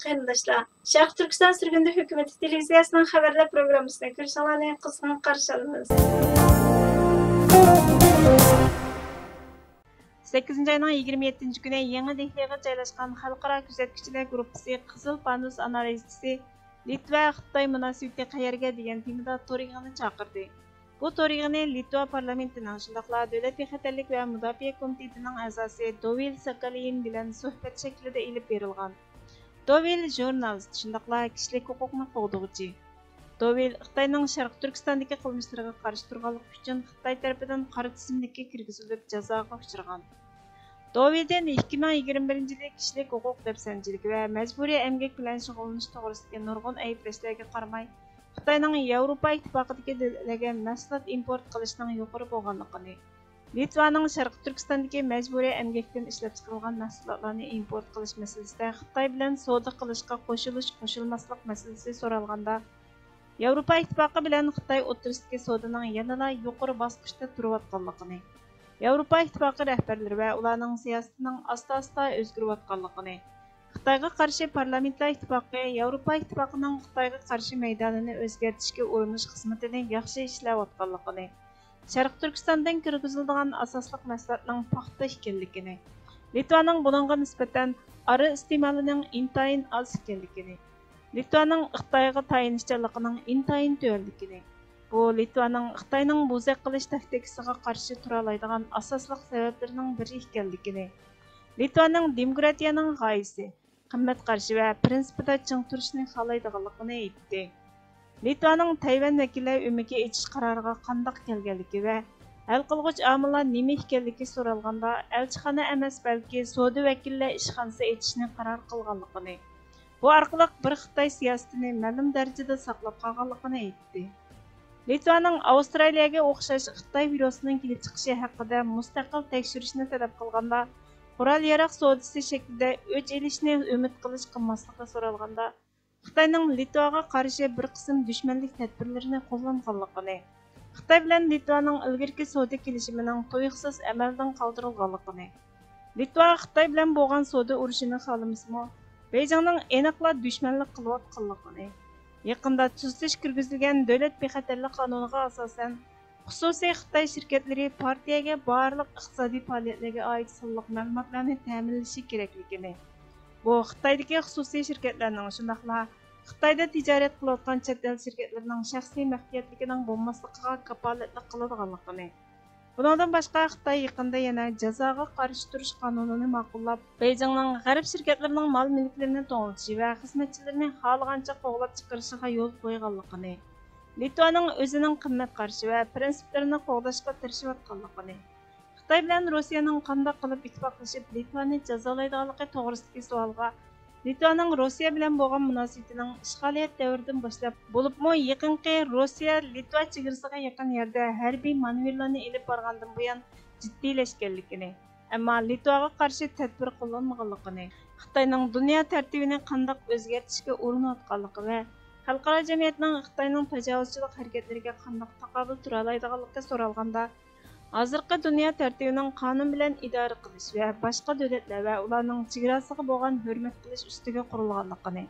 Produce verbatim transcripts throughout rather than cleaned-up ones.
قېرىنداشلار، شەرقىي تۈركىستان سۈرگۈندە ھۆكۈمىتى تېلېۋىزىيەسىنىڭ خەۋەرلەر پروگراممىسىنى كۆرۈشۈڭلارنى قىزغىن قارشى ئالىمىز. سەككىزىنچى ئاينىڭ يىگىرمە يەتتىنچى كۈنى يېڭى دېھلىغا جايلاشقان خەلقئارا كۆزەتكۈچىلەر گۇرۇپپىسى قىزىل پانۇس ئانالىزچىسى لىتۋا خىتاي مۇناسىۋىتى قەيەرگە دېگەن تېمىدا تور يىغىنى چاقىردى. بۇ تور يىغىنى لىتۋا پارلامېنتىنىڭ، شۇنداقلا دۆلەت بىخەتەرلىك ۋە مۇداپىئە كومىتېتىنىڭ ئەزاسى دوۋىل ساكالىن بىلەن سۆھبەت شەكلىدە ئېلىپ بېرىلغان. دوۋىل ژۇرنالىست، شۇنداقلا كىشىلىك ھوقۇقنى قوغدىغۇچى. دوۋىل خىتاينىڭ شەرقىي تۈركىستاندىكى قىلمىشلىرىغا قارشى تۇرغانلىقى ئۈچۈن خىتاي تەرىپىدىن قارا تىزىملىككە كىرگۈزۈلۈپ، جازاغا ئۇچرىغان. دوۋىلدىن ئىككى مىڭ يىگىرمە بىرىنچى يىلى كىشىلىك ھوقۇق دەپسەندىچىلىكى ۋە مەجبۇرىي ئەمگەك بىلەن شۇغۇللىنىش توغرىسىدىكى نۇرغۇن ئەيىبلەشلەرگە قارىماي، خىتاينىڭ ياۋروپا ئىتتىپاقىدىكى دۆلەتلەرگە مەھسۇلات ئىمپورت قىلىشنىڭ يۇقىرى بولغانلىقىنى، لىتۋانىڭ شەرقىي تۈركىستاندىكى مەجبۇرىي ئەمگەكتىن ئىشلەپچىقىرىلغان مەھسۇلاتلارنى ئىمپورت قىلىش مەسىلىسىدە خىتاي بىلەن سودا قىلىشقا قوشۇلۇش-قوشۇلماسلىق مەسىلىسى سورالغاندا، ياۋروپا ئىتتىپاقى بىلەن خىتاي ئوتتۇرىسىدىكى سودىنىڭ يەنىلا يۇقىرى باسقۇچتا تۇرۇۋاتقانلىقىنى، ياۋروپا ئىتتىپاقى رەھبەرلىرى ۋە ئۇلارنىڭ سىياسىتىنىڭ ئاستا-ئاستا ئۆزگىرىۋاتقانلىقىنى، خىتايغا قارشى پارلامېنتلار ئىتتىپاقى ياۋروپا ئىتتىپاقىنىڭ خىتايغا قارشى مەيدانىنى ئۆزگەرتىشكە ئۇرۇنۇش خىزمىتىنى ياخشى ئىشلەۋاتقانلىقىنى، شەرقىي تۈركىستاندىن كىرگۈزۈلىدىغان ئاساسلىق مەھسۇلاتنىڭ پاختا ئىكەنلىكىنى، لىتۋانىڭ بۇنىڭغا نىسبەتەن ئارا ئىستېمالىنىڭ ئىنتايىن ئاز ئىكەنلىكىنى، لىتۋانىڭ خىتايغا تايىنىشچانلىقىنىڭ ئىنتايىن تۆۋەنلىكىنى، بۇ لىتۋانىڭ خىتاينىڭ بوزەك قىلىش تاكتىكىسىغا قارشى تۇرالايدىغان ئاساسلىق سەۋەبلىرىنىڭ بىرى ئىكەنلىكىنى، لىتۋانىڭ دېموكراتىيەنىڭ غايىسى، قىممەت قارىشى ۋە پىرىنسىپىدا چىڭ تۇرۇشنى خالايدىغانلىقىنى ئېيتتى. لىتۋانىڭ تەيۋەن ۋەكىللەر ئۆمىكى ئېچىش قارارىغا قانداق كەلگەنلىكى ۋە ھەل قىلغۇچ ئامىللار نېمە ئىكەنلىكى سورالغاندا، ئەلچىخانا ئەمەس، بەلكى سودا ۋەكىللەر ئىشخانىسى ئېچىشنى قارار قىلغانلىقىنى، بۇ ئارقىلىق بىر خىتاي سىياسىتىنى مەلۇم دەرىجىدە ساقلاپ قالغانلىقىنى ئېيتتى. لىتۋانىڭ ئاۋسترالىيەگە ئوخشاش خىتاي ۋىرۇسىنىڭ كېلىپ چىقىشى ھەققىدە مۇستەقىل تەكشۈرۈشنى تەلەپ قىلغاندا، قورال-ياراغ سودىسى شەكلىدە ئۆچ ئېلىشنى ئۈمىد قىلىش قىلماسلىقى سورالغاندا، خىتاينىڭ لىتۋاغا قارشى بىر قىسىم دۈشمەنلىك تەدبىرلىرىنى قوللانغانلىقىنى، خىتاي بىلەن لىتۋانىڭ ئىلگىرىكى سودا كېلىشىمىنىڭ تۇيۇقسىز ئەمەلدىن قالدۇرۇلغانلىقىنى، لىتۋا خىتاي بىلەن بولغان سودا ئۇرۇشىنى خالىمىسىمۇ، بېيجىڭنىڭ ئېنىقلا دۈشمەنلىك قىلىۋاتقانلىقىنى، يېقىندا تۈزىتىش كىرگۈزۈلگەن دۆلەت بىخەتەرلىك قانۇنىغا ئاساسەن، خۇسۇسىي خىتاي شىركەتلىرى پارتىيەگە بارلىق ئىقتىسادىي پائالىيەتلەرگە ئائىت سانلىق مەلۇماتلارنى تەمىنلىشى كېرەكلىكىنى، بۇ خىتايدىكى خۇسۇسىي شىركەتلەرنىڭ، شۇنداقلا خىتايدا تىجارەت قىلىۋاتقان چەت ئەل شىركەتلىرىنىڭ شەخسىي مەخپىيەتلىكىنىڭ بولماسلىقىغا كاپالەتلىك قىلىدىغانلىقىنى، بۇنىڭدىن باشقا، خىتاي يېقىندا يەنە جازاغا قارشى تۇرۇش قانۇنىنى ماقۇللاپ، بېيجىڭنىڭ غەرب شىركەتلىرىنىڭ مال-مۈلۈكلىرىنى توڭلىتىشى ۋە خىزمەتچىلىرىنى خالىغانچە قوغلاپ چىقىرىشىغا يول قويغانلىقىنى، لىتۋانىڭ ئۆزىنىڭ قىممەت قارىشى ۋە پىرىنسىپلىرىنى قوغداشقا تىرىشىۋاتقانلىقىنى، خىتاي بىلەن روسىيەنىڭ قانداق قىلىپ ئىتتىپاقلىشىپ لىتۋانى جازالايدىغانلىقى توغرىسىدىكى سوئالغا، لىتۋانىڭ روسىيە بىلەن بولغان مۇناسىۋىتىنىڭ ئىشغالىيەت دەۋرىدىن باشلاپ، بولۇپمۇ يېقىنقى روسىيە لىتۋا چېگرىسىغا يېقىن يەردە ھەربىي مانېۋىرلارنى ئېلىپ بارغاندىن بۇيان جىددىيلەشكەنلىكىنى، ئەمما لىتۋاغا قارشى تەدبىر قوللانمىغانلىقىنى، خىتاينىڭ دۇنيا تەرتىپىنى قانداق ئۆزگەرتىشكە ئۇرۇنۇۋاتقانلىقى ۋە خەلقئارا جەمئىيەتنىڭ خىتاينىڭ تاجاۋۇزچىلىق ھەرىكەتلىرىگە قانداق تاقابىل تۇرالايدىغانلىقى سورالغاندا، ھازىرقى دۇنيا تەرتىپىنىڭ قانۇن بىلەن ئىدارە قىلىش ۋە باشقا دۆلەتلەر ۋە ئۇلارنىڭ چېگراسىغا بولغان ھۆرمەت قىلىش ئۈستىگە قۇرۇلغانلىقىنى،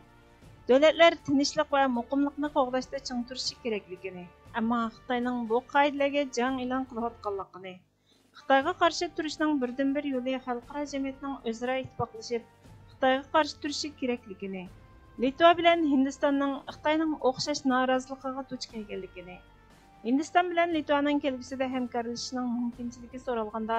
دۆلەتلەر تىنچلىق ۋە مۇقىملىقنى قوغداشتا چىڭ تۇرۇشى كېرەكلىكىنى، ئەمما خىتاينىڭ بۇ قائىدىلەرگە جەڭ ئېلان قىلىۋاتقانلىقىنى، خىتايغا قارشى تۇرۇشنىڭ بىردىنبىر يولى خەلقئارا جەمئىيەتنىڭ ئۆزئارا ئىتتىپاقلىشىپ، خىتايغا قارشى تۇرۇشى كېرەكلىكىنى، لىتۋا بىلەن ھىندىستاننىڭ خىتاينىڭ ئوخشاش نارازىلىقىغا دۇچ كەلگەنلىكىنى، ھىندىستان بىلەن لىتۋانىڭ كەلگۈسىدە ھەمكارلىشىشنىڭ مۇمكىنچىلىكى سورالغاندا،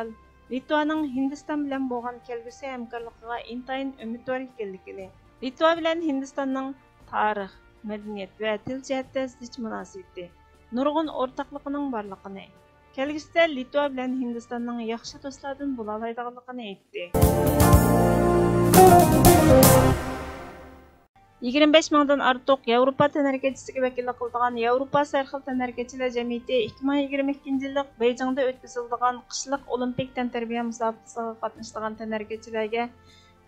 لىتۋانىڭ ھىندىستان بىلەن بولغان كەلگۈسى ھەمكارلىقىغا ئىنتايىن ئۈمىدۋار ئىكەنلىكىنى، لىتۋا بىلەن ھىندىستاننىڭ تارىخ، مەدەنىيەت ۋە تىل جەھەتتە زىچ مۇناسىۋىتى، نۇرغۇن ئورتاقلىقىنىڭ بارلىقىنى، كەلگۈسىدە لىتۋا بىلەن ھىندىستاننىڭ ياخشى دوستلاردىن بولالايدىغانلىقىنى ئېيتتى. يىگىرمە بەش مىڭدىن ئارتۇق ياۋروپا تەنھەرىكەتچىسىگە ۋەكىللىك قىلىدىغان ياۋروپا سەرخىل تەنھەرىكەتچىلەر جەمئىيىتى ئىككى مىڭ يىگىرمە ئىككىنچى يىللىق بېيجىڭدا ئۆتكۈزۈلىدىغان قىشلىق ئولىمپىك تەنتەربىيە مۇسابىقىسىغا قاتنىشىدىغان تەنھەرىكەتچىلەرگە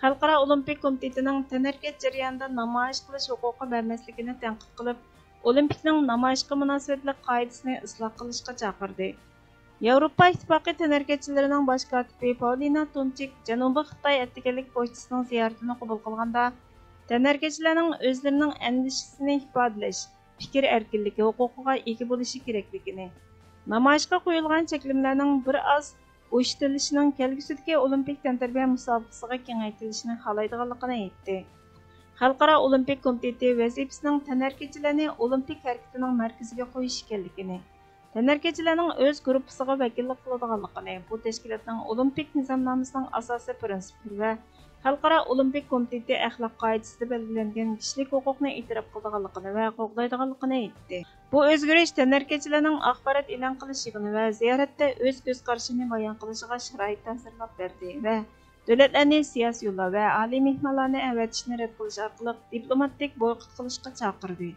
خەلقئارا ئولىمپىك كومىتېتىنىڭ تەنھەرىكەت جەريانىدا نامايىش قىلىش ھوقۇقى بەرمەسلىكىنى تەنقىد قىلىپ، ئولىمپىكنىڭ نامايىشقا مۇناسىۋەتلىك قائىدىسىنى ئىسلاھ قىلىشقا چاقىردى. ياۋروپا ئىتتىپاقى تەنھەرىكەتچىلىرىنىڭ باش كاتىپى پاۋلىنا تومچىك جەنۇبىي خىتاي ئەتىگەنلىك پوچتىسىنىڭ زىيارىتىنى قوبۇل قىلغاندا، تەنھەرىكەتچىلەرنىڭ ئۆزلىرىنىڭ ئەندىشىسىنى ئىپادىلەش، پىكىر ئەركىنلىكى ھوقۇقىغا ئىگە بولۇشى كېرەكلىكىنى، نامايىشقا قويۇلغان چەكلىمىلەرنىڭ بىر ئاز ئۇيۇشتۇرۇلۇشىنىڭ كەلگۈسىدىكى ئولىمپىك تەنتەربىيە مۇسابىقىسىغا كېڭەيتىلىشىنى خالايدىغانلىقىنى ئېيتتى. خەلقئارا ئولىمپىك كومىتېتى ۋەزىپىسىنىڭ تەنھەرىكەتچىلەرنى ئولىمپىك ھەرىكىتىنىڭ مەركىزىگە قويۇش ئىكەنلىكىنى، تەنھەرىكەتچىلەرنىڭ ئۆز گۇرۇپپىسىغا ۋەكىللىك قىلىدىغانلىقىنى، بۇ تەشكىلاتنىڭ ئولىمپىك نىزامنامىسىنىڭ ئاساسىي پىرىنسىپلىرى ۋە خەلقئارا ئولىمپىك كومىتېتى ئەخلاق قائىدىسىدە بەلگىلەنگەن كىشىلىك ھوقۇقنى ئېتىراپ قىلىدىغانلىقىنى ۋە قوغدايدىغانلىقىنى ئېيتتى. بۇ ئۆزگىرىش تەنھەرىكەتچىلەرنىڭ ئاخبارات ئېلان قىلىش يىغىنى ۋە زىيارەتتە ئۆز كۆز قارىشىنى بايان قىلىشىغا شارائىت ھازىرلاپ بەردى ۋە دۆلەتلەرنى سىياسىي يوللار ۋە ئالىي مېھمانلارنى ئەۋەتىشنى رەت قىلىش ئارقىلىق دىپلوماتىك بويكوت قىلىشقا چاقىردى.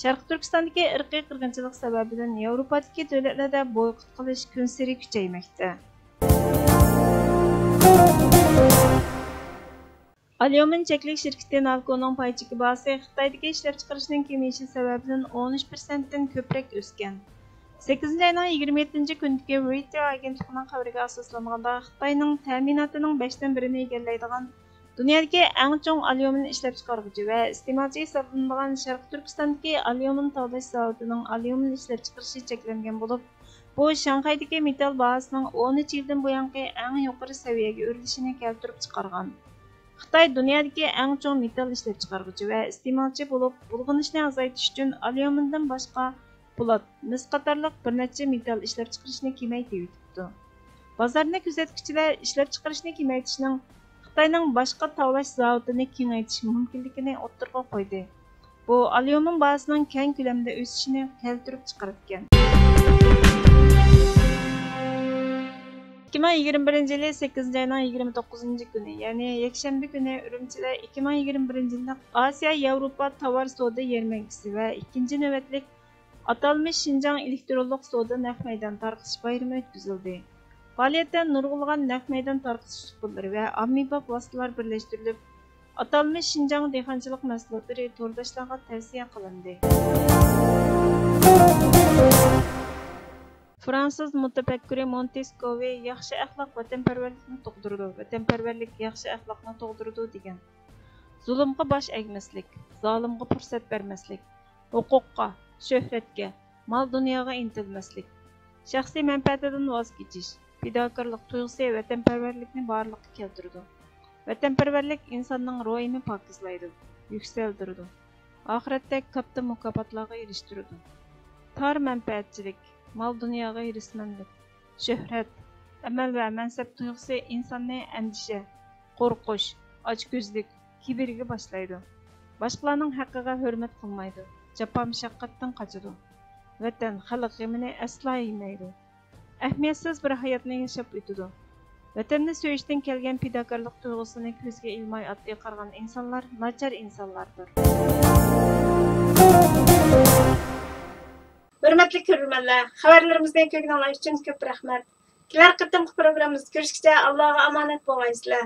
شەرقىي تۈركىستاندىكى ئىرقىي قىرغىنچىلىق سەۋەبىدىن ياۋروپادىكى دۆلەتلەردە بويكوت قىلىش كۈنسېرى كۈچەيمەكتە. ئاليۇمىن چەكلىك شىركىتى نالكونىڭ پاي چېكى باھاسى خىتايدىكى ئىشلەپچىقىرىشنىڭ كېمىيىشى سەۋەبىدىن ئون ئۈچ پىرسەنتتىن كۆپرەك ئۆسكەن. سەككىزىنچى ئاينىڭ يىگىرمە يەتتىنچى كۈنىدىكى رويتېر ئاگېنتلىقىنىڭ خەۋىرىگە ئاساسلانغاندا، خىتاينىڭ تەمىناتىنىڭ بەشتىن بىرىنى ئىگىلەيدىغان دۇنيادىكى ئەڭ چوڭ ئاليۇمىن ئىشلەپچىقارغۇچى ۋە ئىستېمالچى ھېسابلىنىدىغان شەرقىي تۈركىستاندىكى ئاليۇمىن تاۋلاش زاۋۇتىنىڭ ئاليۇمىن ئىشلەپچىقىرىشى چەكلەنگەن بولۇپ، بۇ شاڭخەيدىكى مېتال باھاسىنىڭ ئون ئۈچ يىلدىن بۇيانقى ئەڭ يۇقىرى سەۋىيەگە ئۆرلىشىنى كەلتۈرۈپ چىقارغان. خىتاي دۇنيادىكى ئەڭ چوڭ مېتال ئىشلەپچىقارغۇچى ۋە ئىستېمالچى بولۇپ، بۇلغىنىشنى ئازايتىش ئۈچۈن ئاليۇمىندىن باشقا پولات، مىس قاتارلىق بىر نەچچە مېتال ئىشلەپچىقىرىشنى كېمەيتىۋېتىپتۇ. بازارنى كۆزەتكۈچىلەر ئىشلەپچىقىرىشنى كېمەيتىشنىڭ خىتاينىڭ باشقا تاۋلاش زاۋۇتىنى كېڭەيتىش مۇمكىنلىكىنى ئوتتۇرىغا قويدى. بۇ ئاليۇمىن باھاسىنىڭ كەڭ كۆلەمدە ئۆسۈشىنى كەلتۈرۈپ چىقىرىدىكەن. ئىككى مىڭ يىگىرمە بىرىنچى يىلى سەككىزىنچى ئاينىڭ يىگىرمە توققۇزىنچى كۈنى، يەنى يەكشەنبە كۈنى ئۈرۈمچىدە ئىككى مىڭ يىگىرمە بىرىنچى يىللىق ئاسىيا ياۋروپا تاۋار سودا يەرمەنكىسى ۋە ئىككىنچى نۆۋەتلىك ئاتالمىش شىنجاڭ ئېلېكترونلۇق سودا نەق مەيدان تارقىتىش بايرىمى ئۆتكۈزۈلدى. پائالىيەتتە نۇرغۇنلىغان نەق مەيدان تارقىتىش ئۇسكۇنىلىرى ۋە ئاممىباب ۋاسىتىلەر بىرلەشتۈرۈلۈپ، ئاتالمىش شىنجاڭ دېھقانچىلىق مەھسۇلاتلىرى تورداشلارغا تەۋسىيە قىلىندى. فرانسۇز مۇتەپەككۇرى مونتېسكوۋى ياخشى ئەخلاق ۋەتەنپەرۋەرلىكنى تۇغدۇرىدۇ، ۋەتەنپەرۋەرلىك ياخشى ئەخلاقنى تۇغدۇرىدۇ دېگەن. زۇلۇمغا باش ئەگمەسلىك، زالىمغا پۇرسەت بەرمەسلىك، ھوقۇققا، شۆھرەتكە، مال-دۇنياغا ئىنتىلمەسلىك، شەخسىي مەنپەئەتىدىن ۋاز كېچىش، پىداكارلىق تۇيغۇسى ۋەتەنپەرۋەرلىكنى بارلىققا كەلتۈرىدۇ. ۋەتەنپەرۋەرلىك ئىنساننىڭ روھىنى پاكىزلايدۇ، يۈكسەلدۈرىدۇ، ئاخىرەتتە كاتتا مۇكاپاتلارغا ئېرىشتۈرىدۇ. تار مەنپەئەتچىلىك، مال-دۇنياغا ھېرىسمەنلىك، شۆھرەت، ئەمەل ۋە مەنسەپ تۇيغۇسى ئىنساننى ئەندىشە، قورقۇش، ئاچكۆزلۈك، كىبىرگە باشلايدۇ. باشقىلارنىڭ ھەققىگە ھۆرمەت قىلمايدۇ، جاپا-مۇشەققەتتىن قاچىدۇ. ۋەتەن، خەلق غېمىنى ئەسلا يېمەيدۇ. ئەھمىيەتسىز بىر ھاياتنى ياشاپ ئۆتىدۇ. ۋەتەننى سۆيۈشتىن كەلگەن پىداكارلىق تۇيغۇسىنى كۆزگە ئىلماي ئاددىي قارىغان ئىنسانلار ناچار ئىنسانلاردۇر. ھۆرمەتلىك كۆرۈرمەنلەر، خەۋەرلىرىمىزنى كۆرگىنىڭلار ئۈچۈن كۆپ رەھمەت. كېلەر قېتىمقى پروگراممىمىزدا كۆرۈشكىچە ئاللاغا ئامانەت بولغايسىلەر.